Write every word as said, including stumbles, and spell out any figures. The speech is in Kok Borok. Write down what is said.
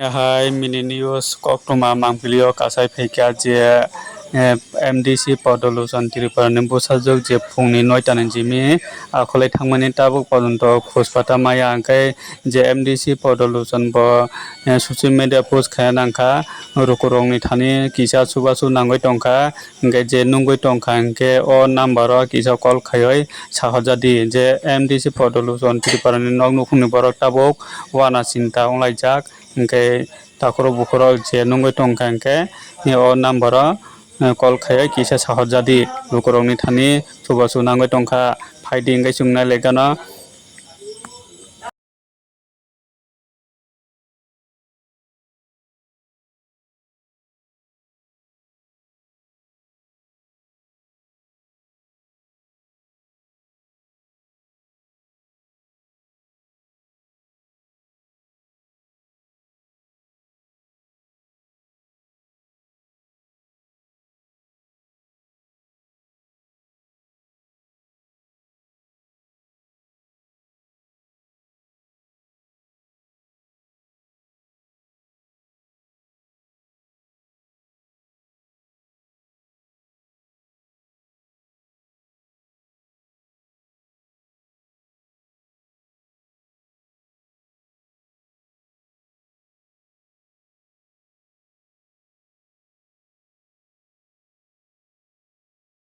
Hai mini news koktwma mangpilio kasai phaikha je, eh, M D C Padalochon Tripura ni bwsajwk je phungni noita ni jimi akhulai thangmani tabuk pojonto khojpata maya, hwnkhe je M D C Padalochon bo, eh, social media post khai nangkha, lukurokni thani kisa chubachu nangwi tongkha, hwnkhe je nungwi tongkha hwnkhe o number o kisa call khaiwi sahorjadi je M D C Padalochon Tripura ni nok nukhungni borok tabuk wana chinta wnglaijak. Hwnkhe takhurok bukhurok je nungwi tongkha hwnkhe, o number o, eh, call khaiwi kisa sahorjadi. Lukurokni thani chubachu nangwi tongkha. Phaidi hwnkhe chwng nailaikha no,